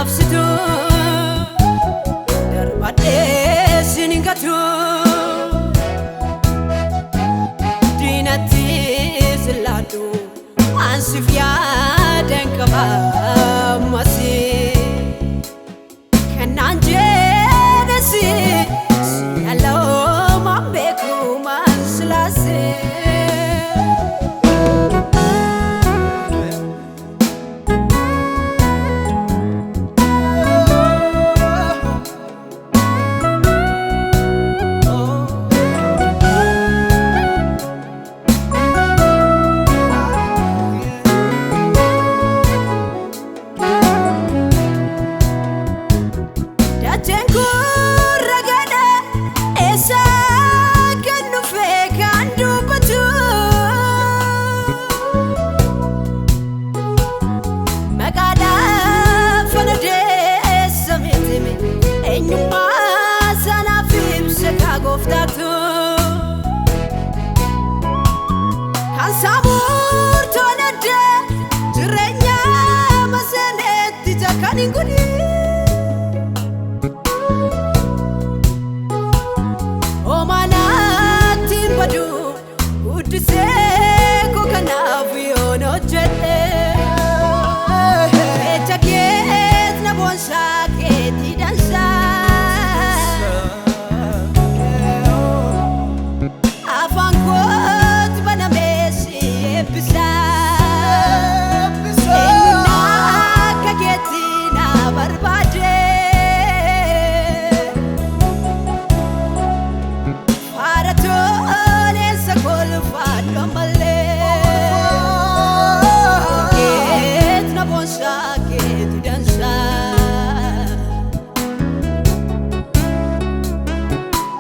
Anaaf situ darbadhee sin hin gatu diinatti sin laadhu ansiif yaadan qaba ammas kennaan jedhesi si yaaloomaan beekumaan silaasee. Dacheen kun ragaadha eessa kan dhufe kan dubbatu maqaadhaaf fana deessa miti eenyummaa sanaaf ibsa kaa gooftaatu kan saamuurtoon adda jireenya maseeneetti jakkan hin godhin. Omaanaatti hin badu guddisee koo kanaaf yoon hojjedhe. Jecha keet na boonsaa keetii dansaa. Afaan kooti banamee si eebbisaa. Eenyuun akka keetti na barbaade. Faara toleensa kolfaadhu ammallee. Keet na boonsaa keetu dansaa.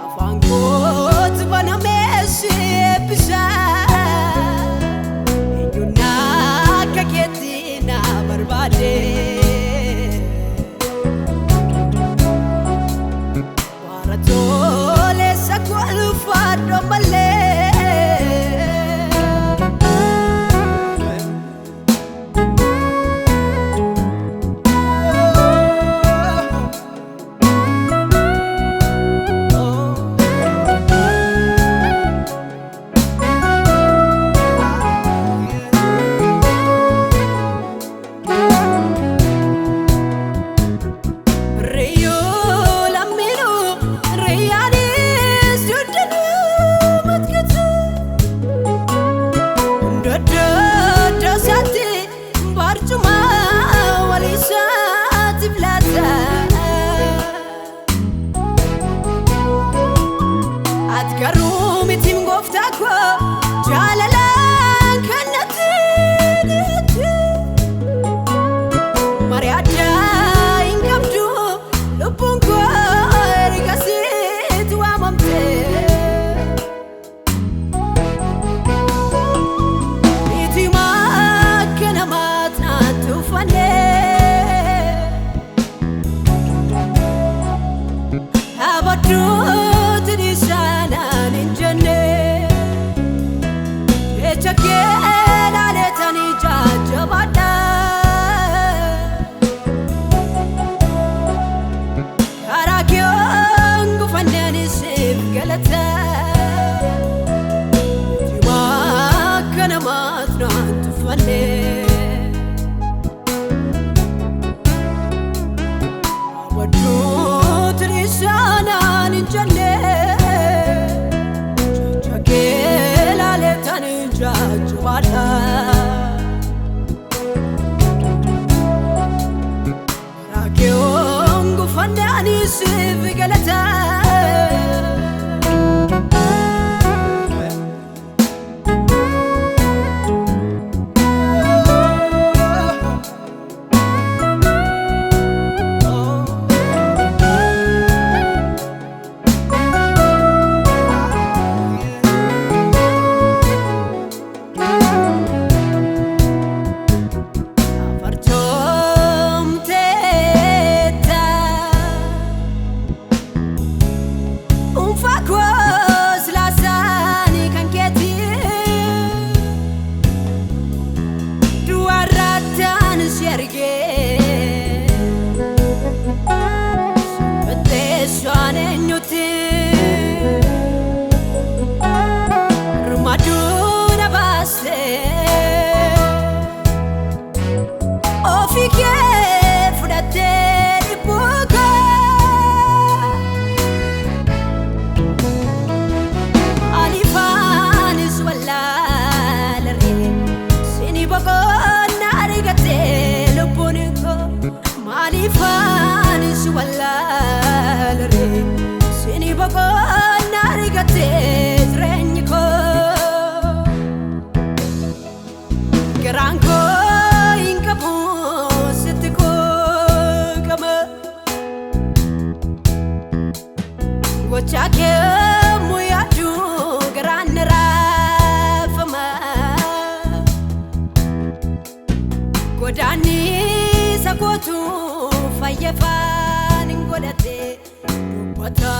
Afaan kooti banamee si eebbisaa. Eenyuun akka keetti na barbaade. Faara toleensa kolfaadhu ammallee. Riyyuu lammiinuu riyyaanis duddanuu matkatu. Doddoo isaatti barcuma walii isaatiif laata. Ati garuu mitiin gooftaa koo jaalalaan kan natti dhiyaate. Marii addaa hin qabdu lubbuun koo erga sitti waamamte. Itima akka namaatti naan tuffanne. Abadduutti dhiisaa naan hin jenne. Jecha kee laaleetanii jajjabaadha. Karaa kee gufanneen siif galata. Itima akka namaatti naan tuffanne. Abadduutti dhiisaa naan hin jenne. Jecha kee laaleetanii jajjabaadha. Karaa kee gufanneen siif galata. Afartoomteetta Dhuunfaa koos laasaanii kan keeti Du'arrattaan si argee. Garaan koo hin qabu sitti quuqama. Gochaa kee yaadu garaan ni raafama. Godaannisa kootu fayyafaan hin godhate dubbata.